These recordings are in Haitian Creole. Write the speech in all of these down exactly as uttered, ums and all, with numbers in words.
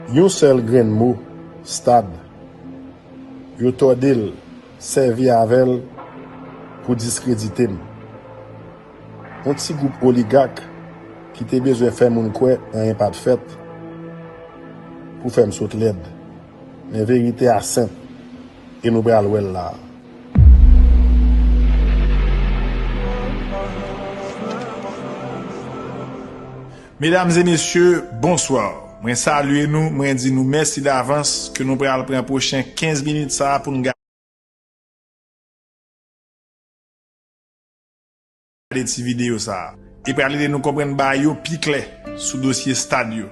Yon sèl grenn mo, stad. Yo tòde l, sèvi avè l pou diskredite m. Yon ti gwoup oligak ki te bezwen fè moun kwè anyen pa t fèt pou fè m sot lèd. Men verite a senp e nou pral wè l la a. Medam e mesye, bonswa. Mwen salye nou, mwen di nou mèsi davans ke nou pral pran pwochen kenz minit sa a pou n gade ti videyo sa a. E pral ede nou konprann bagay yo pi klè sou dosye stad yo.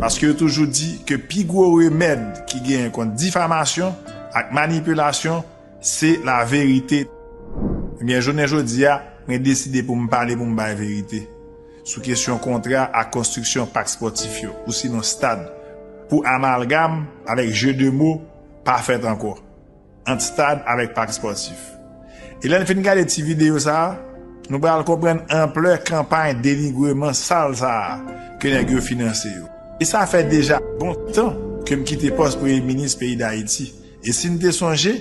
Paske yo toujou di ke pi gwo remèd ki genyen kont difamasyon ak manipilasyon, se laverite. Ebyen, jounen jodi a, mwen deside pou m pale, pou m bay verite sou kesyon kontra ak konstriksyon pak spòtif yo, ou sinon stad, pou amalgam avèk je de mo pa fèt ankò ant stad avèk pak spòtif. E lè n fin gade ti videyo sa a, nou pral konprann anplè kanpay denigreman sal sa a ke nèg yo finanse yo. E sa fè deja bon tan ke m kite pòs premye minis peyi Dayiti. E si n te sonje,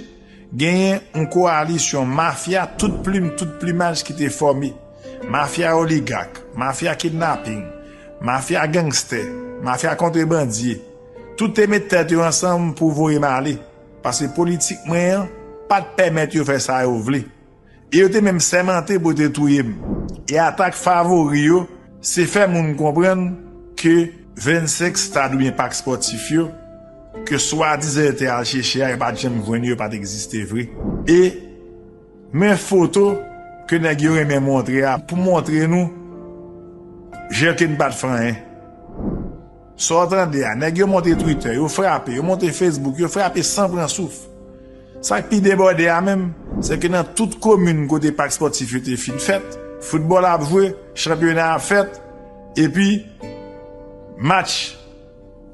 genyen yon kowalisyon mafya tout plim, tout plimaj ki te fòme. Mafya oligak, mafya kidnaping, mafya gangstè, mafya kontrebandye. Tout te met tèt yo ansanm pou voye m ale. Paske politik mwen an pa t pèmèt yo fè sa yo vle. E yo te menm sèmante pou yo te touye m. E atak favori yo, se fè moun konprann ke vennsenk stad oubyen pak spòtif yo, ke swadizan yo te al chèche a, yo pa t janm jwenn yo, yo pa t egziste vre. E men foto ke nèg yo renmen montre a, pou montre nou jan ke n pa t fè anyen. Sa w tande a, nèg yo monte Twitter, yo frape, yo monte Facebook, yo frape san pran souf. Sa k pi debòde a menm, se ke nan tout komin kote pak spòtif yo te fin fèt, foutbòl ap jwe, chanpyona ap fèt, epi match,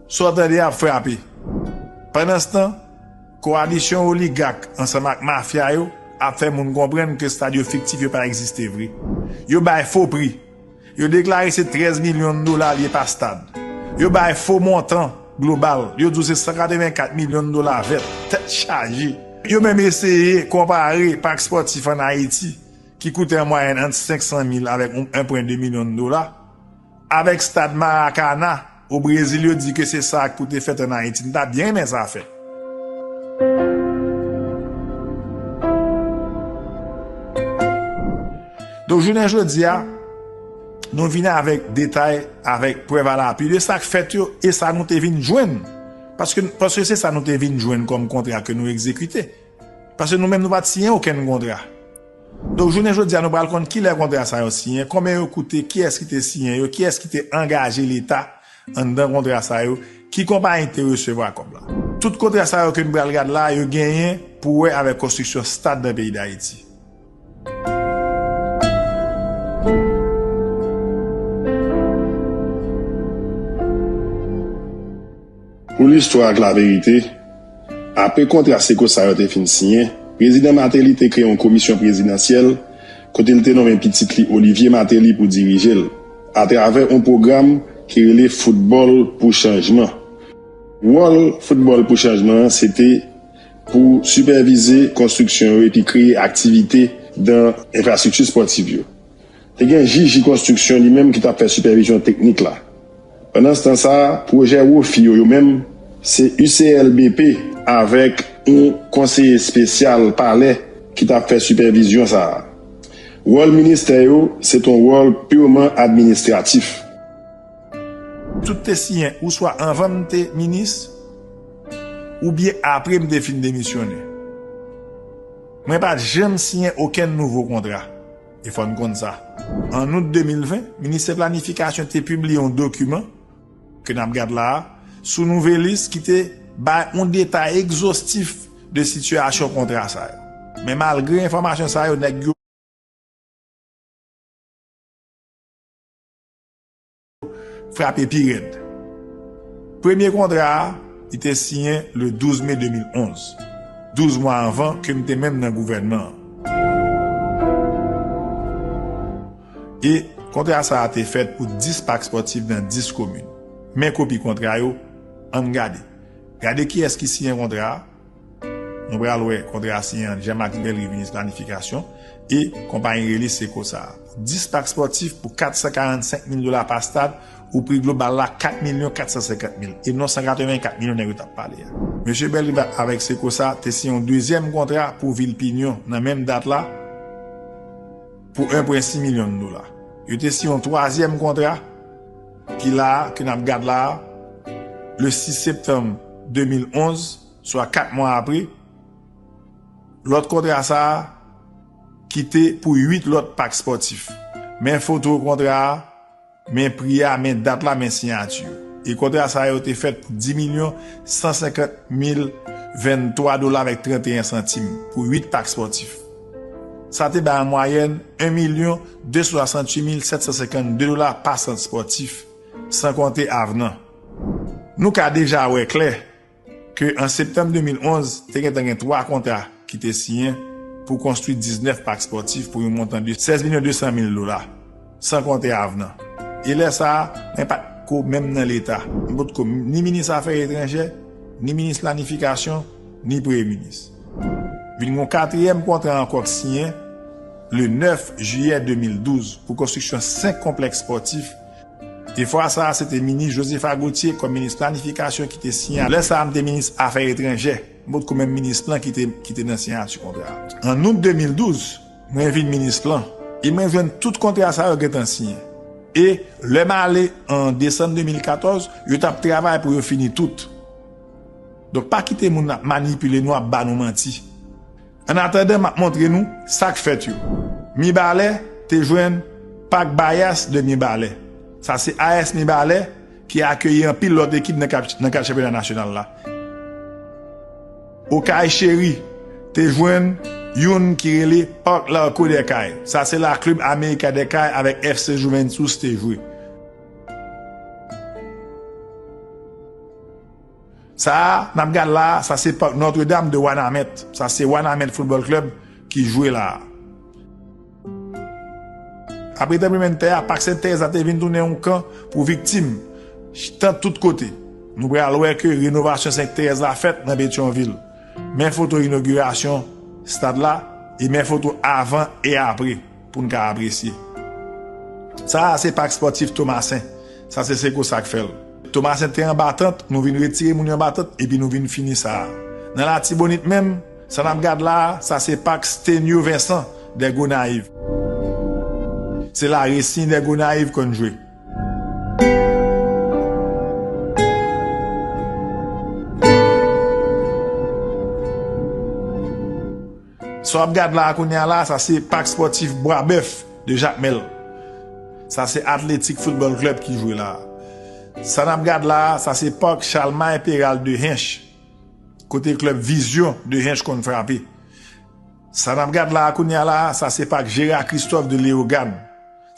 sa w tande a ap frape. Pandanstan, kowalisyon oligak ansanm ak mafya yo ap fè moun konprann ke stad yo fiktif, yo pa egziste vre. Yo bay fo pri. Yo deklare se trèz milyon dola l ye pa stad. Yo bay fo montan global. Yo di w se san katrevenkat milyon dola vèt. Tèt chaje. Yo menm eseye konpare pak spòtif ann Ayiti, ki koute an mwayèn ant senk san mil avèk yon, en pwen de milyon dola, avèk stad Maracana o Brezil, yo di ke se sa k pou te fèt ann Ayiti. M ta byen renmen sa fèt. Donk, jounen jodi a, nou vin avèk detay, avèk prèv alapui de sa k fèt yo e sa nou te vin jwenn. Paske, paske se sa nou te vin jwenn kòm kontra ke nou egzekite. Paske nou menm, nou pa t siyen okenn kontra. Donk, jounen jodi a, nou pral konn kilè kontra sa yo siyen, konbyen yo koute, kiyès ki te siyen yo, kiyès ki te angaje Leta anndan kontra sa yo, ki konpayi te resevwa kòb la. Tout kontra sa yo ke nou pral gad la, yo genyen pou wè avèk konstriksyon stad nan peyi Dayiti. Pou listwa ak laverite, apre kontra Secosa yo te fin siyen, Prezidan Martelly te kreye yon komisyon prezidansyèl kote l te nonmen pitit li Olivier Martelly pou dirije l, atravè yon pwogram ki rele Foutbòl pou Chanjman. Wòl Foutbòl pou Chanjman an se te pou sipèvize konstriksyon yo epi kreye aktivite nan enfrastrikti espòtif yo. Te gen J J Konstriksyon li menm ki t ap fè sipèvizyon teknik la. Pandanstan sa a, pwojè Wofi yo, yo menm, se U C L B P avèk yon konseye espesyal palè ki t ap fè sipèvizyon sa a. Wòl ministè yo, se t on wòl pirman administratif. Tout te siyen, ou swa anvan m te minis, oubyen apre m te fin demisyonnen. Mwen pa t janm siyen okenn nouvo kontra. E fò n konn sa. An out de mil ven, Ministè Planifikasyon te pibliye yon dokiman ke n ap gad la a, sou Nouvelliste ki te bay yon detay egzostif de sitiyasyon kontra sa yo. Men malgre enfòmasyon sa yo, nèg yo frape pi rèd. Premye kontra a, li te siyen le douz me de mil onz, douz mwa anvan ke m te menm nan gouvènman an. E kontra sa a te fèt pou dis pak espòtif nan dis komin. Men kopi kontra yo, Ann gade. Gade kiyès ki siyen kontra a. Nou pral wè kontra a siyen ant Jean Max Bellerive, minis planifikasyon, e konpayi rele Secosa a. Dis pak espòtif pou kat san karannsenk mil dola pa stad, ou pri global la kat milyon kat san senkant mil, e non san katrevenkat milyon nèg yo t ap pale a. Mesye Bellerive avèk Secosa te siyen yon dezyèm kontra pou vil Pinyon nan menm dat la pou en pwen sis milyon dola. Yo te siyen yon twazyèm kontra ki la a, ke n ap gad la a, le sis septanm de mil onz, swa kat mwa apre. Lòt kontra sa a ki te pou uit lòt pak espòtif. Men foto kontra a, men pri a, men dat la, men siyati yo. E kontra sa yo te fèt pou dis milyon san senkant mil venntwa dola avèk tranteyen santim pou uit pak espòtif. Sa te bay an mwayèn en milyon de san swasanntuit mil sèt san senkannde dola pa sant espòtif, san konte avnan. Nou ka deja wè klè ke an septanm de mil onz, te gentan gen twa kontra ki te siyen pou konstwi diznèf pak espòtif pou yon montan de sèz milyon de san mil dola, san konte avnan. E lè sa a, mwen pa t ko menm nan Leta. Mwen potko ni minis afè etranjè, ni minis planifikasyon, ni premye minis. Vin gen yon katriyèm kontra ankò k siyen le nèf jiyè de mil douz pou konstriksyon senk konplèks espòtif. E fwa sa a, se te minis Josepha Gauthier kòm minis planifikasyon ki te siyen. Lè sa a, m te minis afè etranjè. M potko menm minis plan ki te, ki te nan siyati kontra a. An out de mil douz, mwen vin minis plan. E mwen jwenn tout kontra sa yo gentan siyen. E lè m ale an desanm de mil katòz, yo t ap travay pou yo fini tout. Donk, pa kite moun ap manipile nou, ap ba nou manti. Annatandan, m ap montre nou sa k fèt yo. Mibalè te jwenn pak Bayas de Mibalè. Sa se A S Mibalè ki akeyi anpil lòt ekip nan kad, nan kad chanpyona nasyonal la. Okay Chéri te jwenn youn ki rele Parc Larco des Cayes. Sa se la Club América des Cayes avèk F C Juventus te jwe. Sa a, n ap gad la a, sa se pak Notre Dame de Wanament. Sa se Wanament Football Club ki jwe la a. Apre tranblemanntè a, pak Sent Terèz la te vin tounen yon kan pou viktim, tant tout kote. Nou pral wè ke renovasyon Sent Terèz la fèt nan Petyonvil. Men foto inogirasyon stad la, e men foto avan e apre pou n ka apresye. Sa a se pak espòtif Tomasen. Sa se Secosa k fè l. Tomasen te anba tant, nou vin retire moun yo anba tant, epi nou vin fini sa a. Nan Latibonit menm, sa n ap gad la a, sa se pak Stenio Vincent des Gonayives. Se la Racing des Gonayives konn jwe. Sa w ap gad la a kounye a la, sa se pak espòtif Bwa Bèf de Jakmèl. Sa se Athletic Football Club ki jwe la a. Sa n ap gad la a, sa se pak Chalmay Peral de Hench, kote klèb Vizyon de Hench konn frape. Sa n ap gad la a kounye a la a, sa se pak Gérard Christophe de Léogâne.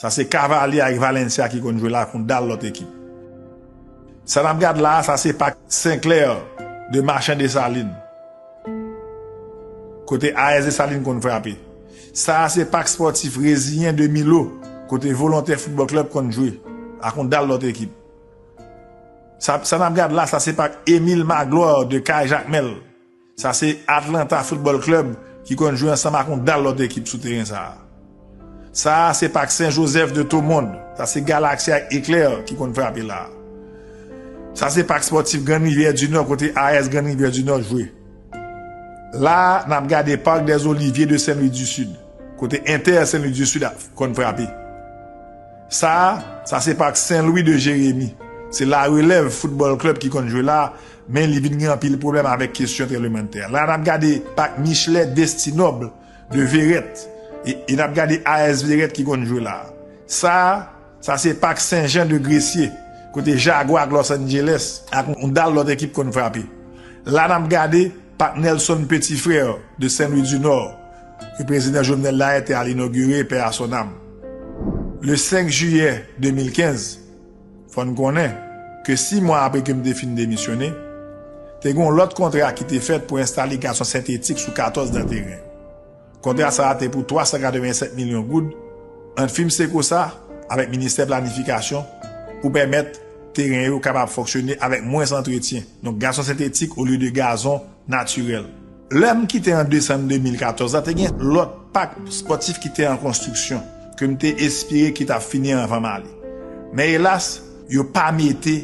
Sa se Cavaliers ak Valencia ki konn jwe la ak yon dal lòt ekip. Sa n ap gad la a, sa se pak Sinclair de Machan Desalin, kote A S Desalin konn frape. Sa a se pak espòtif Reziyen de Milo, kote Volontè Football Club konn jwe ak yon dal lòt ekip. Sa, sa n ap gad la, sa se pak Émile Magloire de Kay Jakmèl. Sa se Atlanta Football Club ki konn jwe ansanm ak yon dal lòt ekip sou teren sa a. Sa a se pak Sen Jozèf de Tomond. Sa se Galaxy ak Éclair ki konn frape la a. Sa se pak espòtif Grande Rivière du Nord kote A S Grande Rivière du Nord jwe. La a, n ap gade Parc des Oliviers de Saint-Louis du Sud, kote Inter Saint-Louis du Sud ap konn frape. Sa a, sa se pak Saint-Louis de Jérémie. Se La Relève Football Club ki konn jwe la a, men li vin gen anpil pwoblèm avèk kesyon tranblemanntè. La, n ap gade pak Michelet Destinoble de Verrette. E, e n ap gade A S Verrette ki konn jwe la a. Sa a, sa se pak Sen Jan de Gressier, kote Jaguars ak Los Angeles ak yon dal lòt ekip konn frape. La, n ap gade pak Nelson Petit Frère de Saint-Louis du Nord, ke prezidan Jovenel Lahaye te al inogire, paix à son âme. Le senk jiyè de mil kenz, fò n konnen ke sis mwa apre ke m te fin demisyone, te gen yon lòt kontra ki te fèt pou enstale gazon sentetik sou katòz dan teren. Kontra sa a te pou twa san katrevennsèt milyon goud ant fim Secosa avèk ministè planifikasyon pou pèmèt teren yo kapab fonksyone avèk mwens antretyen. Donk, gazon sentetik olye de gazon natirèl. Lè m kite an desanm de mil katòz la, te gen lòt pak espòtif ki te an konstriksyon, ke m te espere ki t ap fini anvan m ale. Men elas, yo pa mete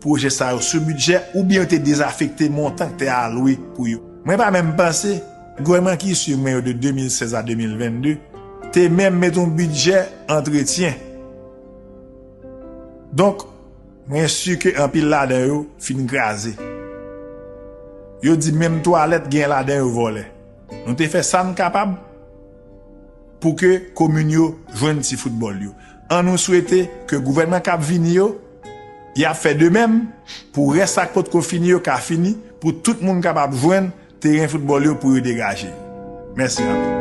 pwojè sa yo sou bidjè oubyen yo te dezafekte montan ki te alwe pou yo. Mwen pa menm panse gouvènman ki swiv mwen yo de de mil sèz a de mil vennde te menm met yon bidjè antretyen. Donk, mwen si ke anpil ladan yo fin kraze. Yo di menm twalèt gen ladan yo vòlè. Nou te fè sa n kapab pou ke komin yo jwenn ti foutbòl yo. An nou swete ke gouvènman k ap vini yo, y ap fè de menm pou rès sa k potko fini yo ka fini, pou tout moun kapab jwenn teren foutbòl yo pou yo degaje. Mèsi anpil.